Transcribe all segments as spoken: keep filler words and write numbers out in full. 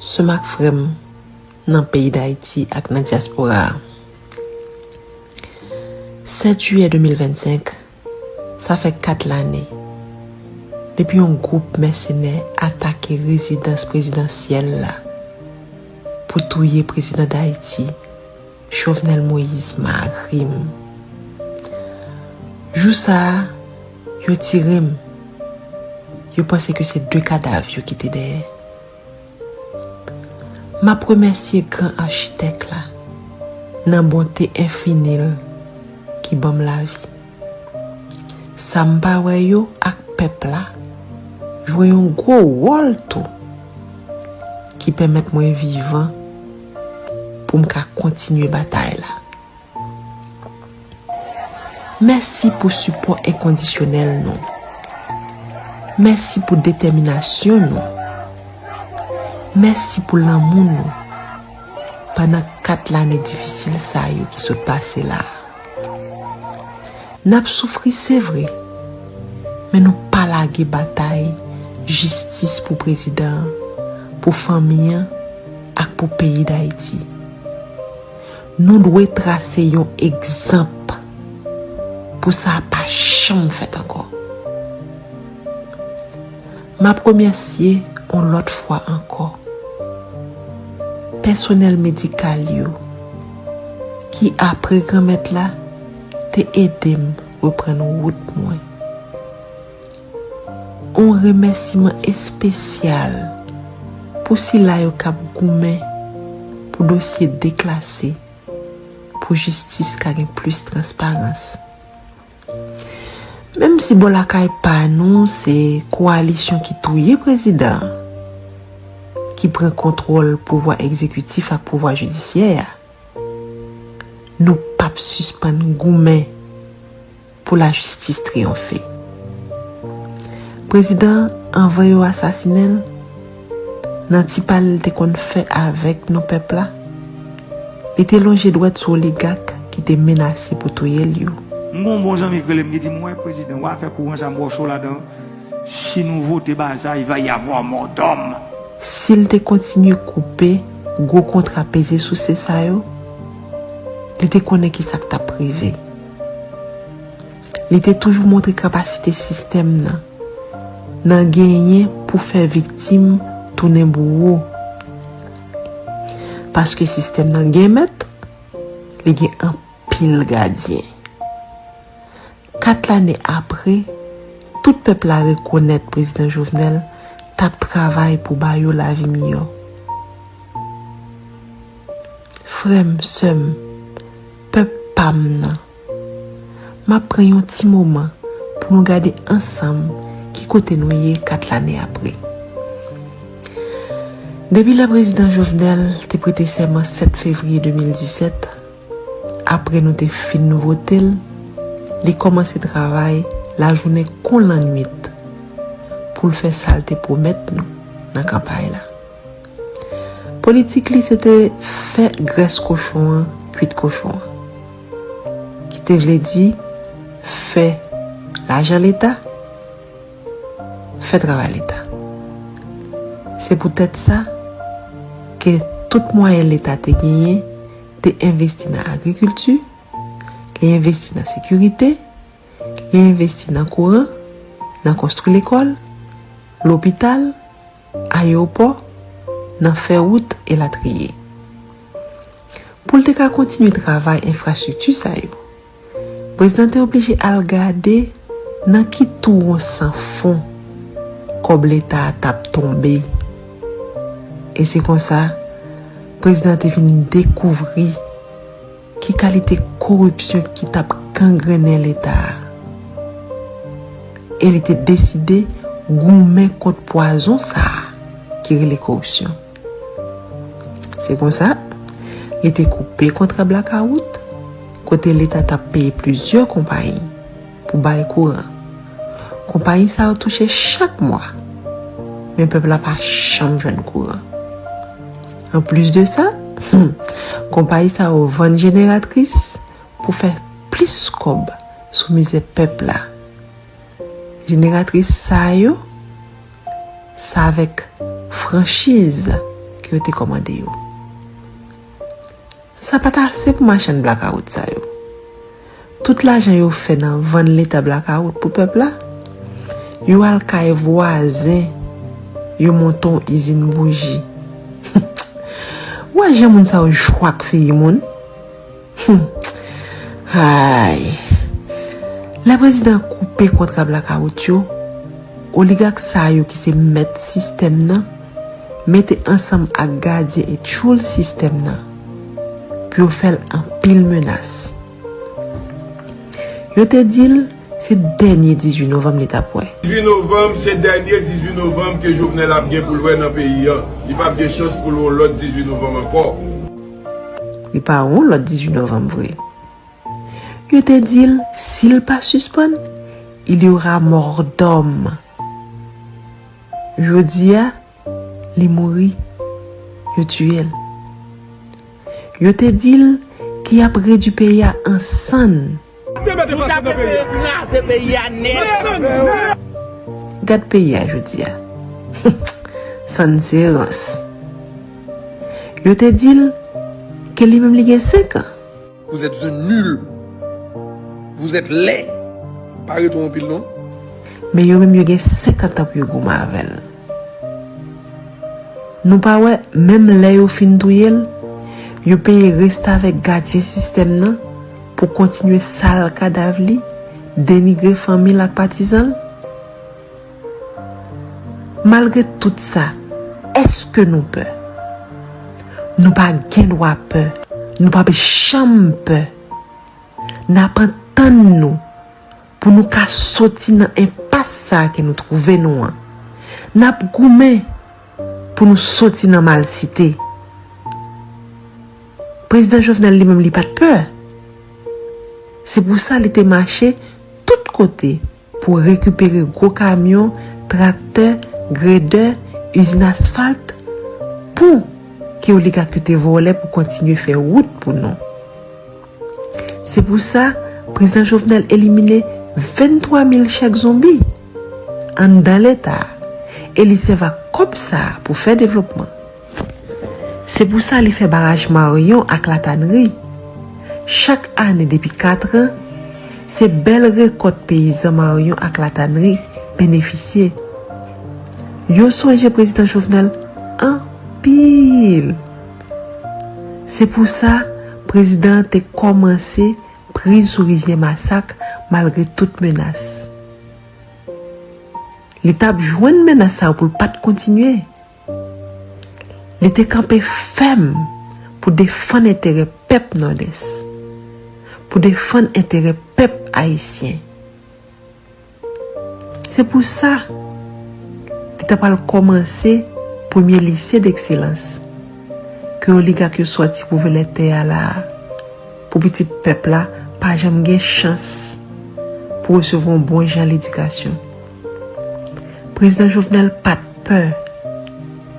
Sè m ak frè m nan peyi Dayiti ak nan dyaspora a. Sèt jiyè de mil vennsenk, sa fè kat lane depi yon gwoup mèsenè atake rezidans prezidansyèl la pou touye prezidan Dayiti, Jovenel Moïse, mari m. Jou sa a, yo tire m. Yo panse ke se de kadav yo kite dèyè. M ap remèsye gran achitèk la nan bonte enfini l ki ban m lavi. Sa m pa wè yo ak pèp la jwe yon gwo wòl tou ki pèmèt mwen vivan pou m ka kontinye batay la. Mèsi pou sipò enkondisyonèl nou. Mèsi pou detèminasyon nou. Mèsi pou lanmou nou pandan kat lane difisil sa yo ki sot pase la a. N ap soufri, se vre, men nou pa lage batay jistis pou prezidan an, pou fanmi an ak pou peyi Dayiti. Nou dwe trase yon egzanp pou sa a pa janm fèt ankò. M ap remèsye yon lòt fwa ankò pèsonèl medikal yo ki, apre Granmèt la, te ede m reprann wout mwen. Yon remèsiman espesyal pou sila yo k ap goumen pou dosye deklase, pou jistis ka gen plis transparans. Menm si bò lakay pa nou, se kowalisyon ki touye prezidan an ki pran kontwòl pouvwa egzekitif ak pouvwa jidisyè a, nou p ap sispann goumen pou lajistis triyonfe. Prezidan an, anvan yo asasinen l, nan ti pale l te konn fè avèk non pèp la, li te lonje dwèt sou oligak ki te menase pou touye l yo. M gon bon zanmi k rele m, ki di m, "Wè, prezidan, w a fè kouran sa m wè w cho ladan. Si nou vote ba sa, il va y avoir mort d'homme." Si l te kontinye koupe gwo kontra peze souse sa yo, li te konnen ki sa k t ap rive. Li te toujou montre kapasite sistèm nan, nan genyen pou fè viktim tounen bouwo. Paske sistèm nan gen mèt, li gen anpil gadyen. Kat lane apre, tout pèp la rekonèt prezidan Jovenel t ap travay pou ba yo lavi miyò. Frè m, sè m, pèp pa m nan, m ap pran yon ti moman pou nou gade ansanm ki kote nou ye kat lane apre. Depi lè prezidan Jovenel te prete sèman sèt fevriye de mil disèt, apre nou te fin vote l, li kòmanse travay lajounen kon lannwit pou l fè sa l te pwomèt nou nan kanpay la. Politik li se te fè grès kochon an kwit kochon an, ki te vle di fè lajan Leta, fè travay Leta. Se poutèt sa ke tout mwayen Leta te genyen te envesti nan agrikilti, li envesti nan sekirite, li envesti nan kouran, nan konstwi lekòl, lopital, ayewopò, nan fè wout, elatriye. Pou l te ka kontinye travay enfrastrikti sa yo, prezidan te oblije al gade nan ki twon san fon kòb Leta a t ap tonbe. E se konsa, prezidan te vin dekouvri ki kalite koripsyon ki t ap gangrennen Leta a. E li te deside goumen kont pwazon sa a ki rele koripsyon. Se konsa, li te koupe kontra blakawout, kote Leta t ap peye plizyè konpayi pou bay kouran. Konpayi sa yo touche chak mwa, men pèp la pa janm jwenn kouran. Anplis de sa, hmm, konpayi sa yo vann jeneratris pou fè plis kòb sou mizè pèp la. Jeneratris sa yo, se avèk franchiz ke yo te kòmande yo. Sa pa t ase pou machann blakawout sa yo. Tout lajan yo fè nan vann Leta blakawout pou pèp la, yo al kay vwazen, yo monte yon izin bouji. Ou wè jan moun sa yo jwak figi moun? Hum. Ay. Lè prezidan koupe kontra blakawout yo, oligak sa yo ki se mèt sistèm nan mete ansanm ak gadyen e tchoul sistèm nan pou yo fè l anpil menas. Yo te di l se dènye dizuit novanm li t ap wè. Dizuit novanm, se dènye dizuit novanm ke Jovenel ap gen pou l wè nan peyi a. Li p ap gen chans pou l wè yon lòt dizuit novanm ankò. Li pa wè yon lòt dizuit novanm vre. Yo te di l, si l pa sispann, il y aura mort d'homme. Jodi a, li mouri, yo tiye l. Yo te di l ke y ap redui peyi a an sann. Yo t ap kraze peyi a nèt. Gad peyi a jodi a. Sann se rans. Yo te di l ke li menm li gen senk an. Vous êtes un nul. Vous êtes laid. Pa ret anpil non. Men yo menm yo gen senkant an pou yo goumen avè l. Nou pa wè, menm lè yo fin touye l, yo peye restavèk gadyen sistèm nan pou kontinye sal kadav li, denigre fanmi l ak patizan l? Malgre tout sa, èske nou pè? Nou pa gen dwa pè. Nou p ap janm pè. N ap antann nou pou nou ka soti nan enpas sa a ke nou twouve nou an. N ap goumen pou nou soti nan malsite. Prezidan Jovenel li menm li pa t pè. Se pou sa li te mache tout kote pou rekipere gwo kamyon, traktè, gredè, izin asfalt, pou ke oligak yo te vòlè pou kontinye fè wout pou nou. Se pou sa, prezidan Jovenel elimine venntwa mil chèk zonbi anndan Leta a e li sèvi ak kòb sa a pou fè devlopman. Se pou sa li fè baraj Maryon ak Latanri. Chak ane depi kat an, se bèl rekòt peyizan Maryon ak Latanri benefisye. Yo sonje prezidan Jovenel anpil. Se pou sa, prezidan an te kòmanse priz sou rivyè Masak malgre tout menas. Li t ap jwenn menas sa yo pou l pa t kontinye. Li te kanpe fèm pou defann enterè pèp Nòdès, pou defann enterè pèp ayisyen. Se pou sa, li ta pral kòmanse premye lise dekselans ke oligak yo sòti pou vòlè tè a la a, pou pitit pèp la pa janm gen chans pou resevwa yon bon jan ledikasyon. Prezidan Jovenel pa t pè.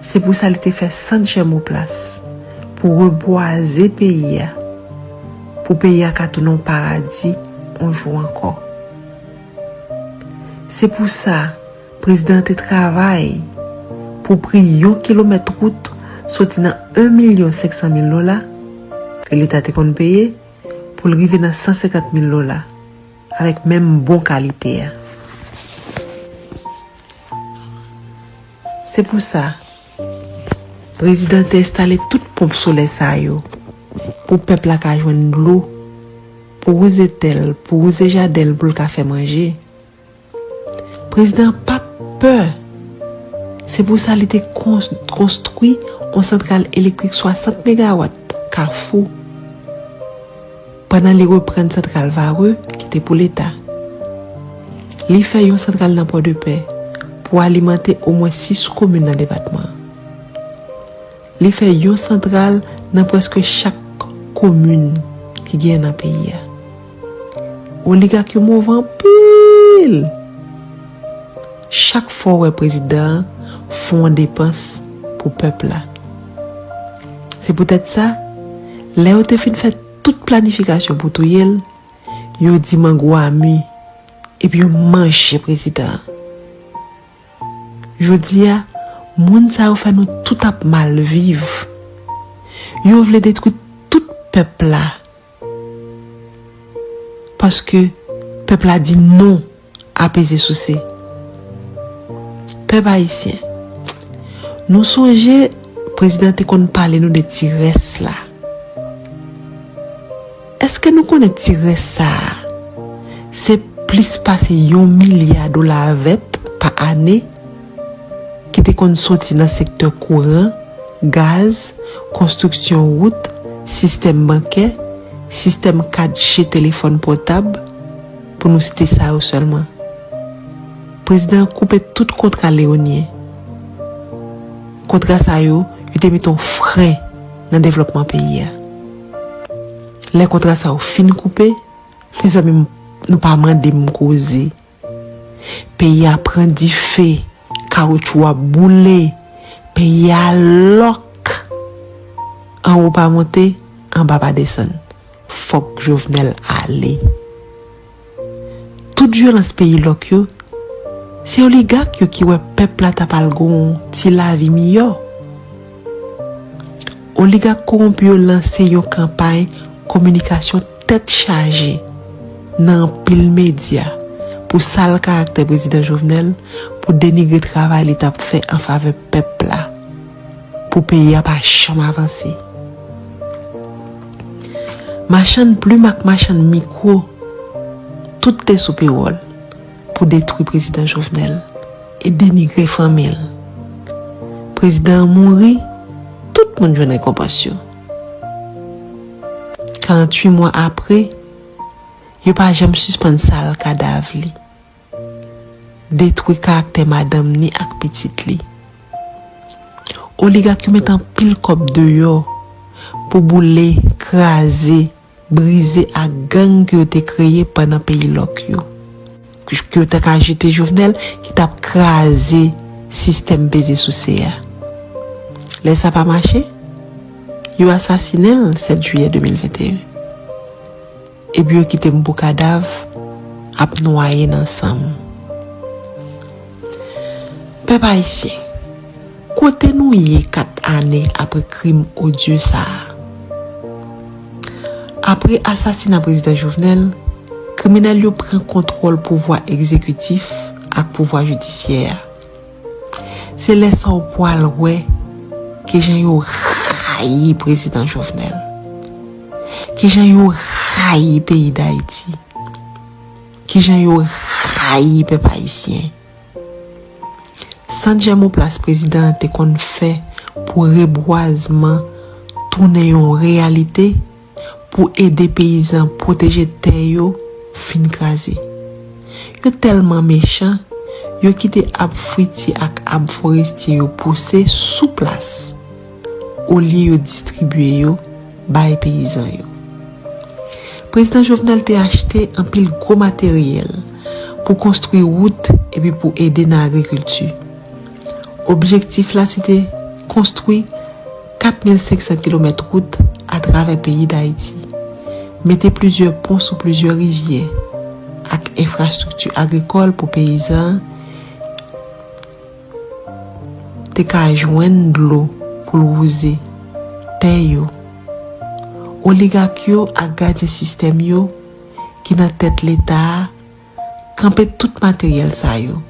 Se pou sa li te fè sant Jèmoplas pou rebwaze peyi a, pou peyi a ka tounen yon paradi yon jou ankò. Se pou sa, prezidan an te travay pou pri yon kilomèt wout soti nan en milyon senk san mil dola ke Leta te konn peye pou l rive nan san senkant mil dola avèk menm bon kalite a. Se pou sa, prezidan te enstale tout ponp solè sa yo pou pèp la ka jwenn dlo, pou wouze tè l, pou wouze jaden l, pou l ka fè manje. Prezidan an p ap pè. Se pou sa li te kons-, konstwi yon santral elektrik swasant megawat Kafou, pandan li reprann santral Varreux ki te pou Leta. Li fè yon santral nan Pòdepè pou alimante omwen sis komin nan depatman an. Li fè yon santral nan prèske chak komin ki genyen nan peyi a. Oligak yo move anpil. Chak fwa w wè prezidan an fè yon depans pou pèp la. Se poutèt sa, lè yo te fin fè tout planifikasyon pou touye l, yo di mango a mi, epi yo manje prezidan an. Jodi a, Moun sa yo fè nou tout ap mal viv. Yo vle detwi tout pèp la. Paske pèp la di non a peze souse. Pèp ayisyen, nou sonje prezidan te konn pale nou de ti rès la. Èske nou konnen ti rès sa a se plis pase yon milya dola vèt pa ane ki te konn soti nan sektè kouran, gaz, konstriksyon wout, sistèm bankè, sistèm kat je telefòn pòtab, pou nou site sa yo sèlman? Prezidan an koupe tout kontra leonyen. Kontra sa yo, yo te mete yon fren nan devlòpman peyi a. Lè kontra sa yo fin koupe, mezanmi, nou pa mande m koze. Peyi a pran dife, kawoutchou ap boule, peyi a lòk. Anwo pa monte, anba pa desann. Fòk Jovenel ale. Tout vyolans peyi lòk yo, se oligak yo ki wè pèp la ta pral gen yon ti lavi miyò. Oligak kowonpi yo lanse yon kanpay kominikasyon tèt chaje nan anpil medya pou sal karaktè prezidan Jovenel, pou denigre travay li t ap fè an favè pèp la, pou peyi a pa janm avanse. Machann plim ak machann mikwo, tout te sou pewòl pou detwi prezidan Jovenel e denigre fanmi l. Prezidan an mouri, tout moun jwenn rekonpans yo. Karanntuit mwa apre, yo pa janm sispann sal kadav li, detwi karaktè madanm ni ak pitit li. Oligak yo met anpil kòb deyò pou boule, kraze, brize ak gang ke yo te kreye pandan peyi lòk yo. Ke yo te ka jete Jovenel ki t ap kraze sistèm peze souse a. Lè sa pa mache, yo asasinen l sèt jiyè de mil venteyen. Epi yo kite m pou kadav ap nwaye nan san m. Pèp ayisyen, kote nou ye kat ane apre krim odye sa a? Apre asasina prezidan Jovenel, kriminèl yo pran kontwòl pouvwa egzekitif ak pouvwa jidisyè a. Se lè sa w pwal wè kijan yo rayi prezidan Jovenel, kijan yo rayi peyi Dayiti, kijan yo rayi pèp ayisyen. Sant Jèmoplas prezidan an te konn fè pou rebwazman tounen yon reyalite, pou ede peyizan pwoteje tè yo fin kraze. Yo tèlman mechan, yo kite ab friti ak ab forestye yo pouse sou plas, olye yo distribye yo bay peyizan yo. Prezidan Jovenel te achte anpil gwo materyèl pou konstwi wout epi pou ede nan agrikilti. Objektif la se te konstwi kat mil senk san kilomèt wout atravè peyi Dayiti, mete plizyè pon sou plizyè rivyè ak enfrastrikti agrikòl pou peyizan an te ka jwenn dlo pou l wouze tè yo. Oligak yo ak gadyen sistèm yo ki nan tèt Leta a kanpe tout materyèl sa yo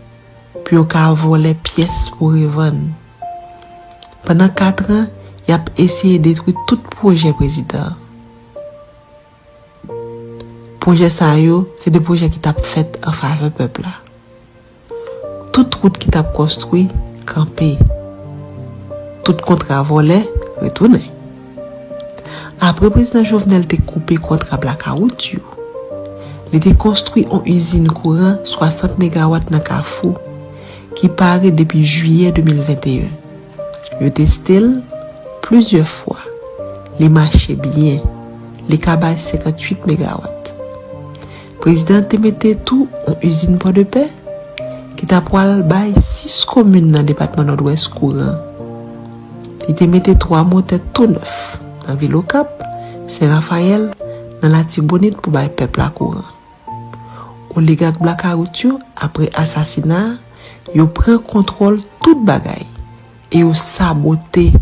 pou yo ka vòlè pyès pou revann. Pandan kat an, y ap eseye detwi tout pwojè prezidan an. Pwojè sa yo, se de pwojè ki t ap fèt an favè pèp la. Tout wout ki t ap konstwi, kanpe. Tout kontra vòlè, retounen. Apre prezidan Jovenel te koupe kontra blakawout yo, li te konstwi yon izin kouran swasant megawat nan Kafou, ki pare depi jiyè de mil venteyen. Yo teste l plizyè fwa. Li mache byen. Li ka bay senkantuit megawat. Prezidan te mete tou yon izin Pòdepè ki ta pwal bay sis komin nan depatman Nòdwès kouran. Li te mete twa motè tou nèf nan vil Okap, Sen Rafayèl, nan Latibonit pou bay pèp la kouran. Oligak blakawout yo, apre asasina a, yo pran kontwòl tout bagay. e yo sabote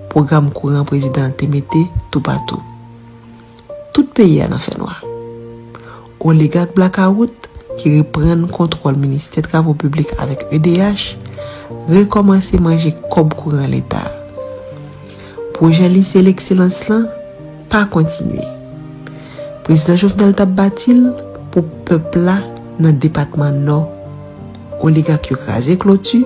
pwogram kouran prezidan an te mete toupatou. Tout peyi a nan fènwa. Oligak blakawout ki reprann kontwòl Ministè Travo Piblik avèk E D H rekòmanse manje kòb kouran Leta. Pwojè Lise Lekselans lan pa kontinye. Prezidan Jovenel t ap bati l pou pèp la nan depatman Nò. Oligak yo kraze kloti,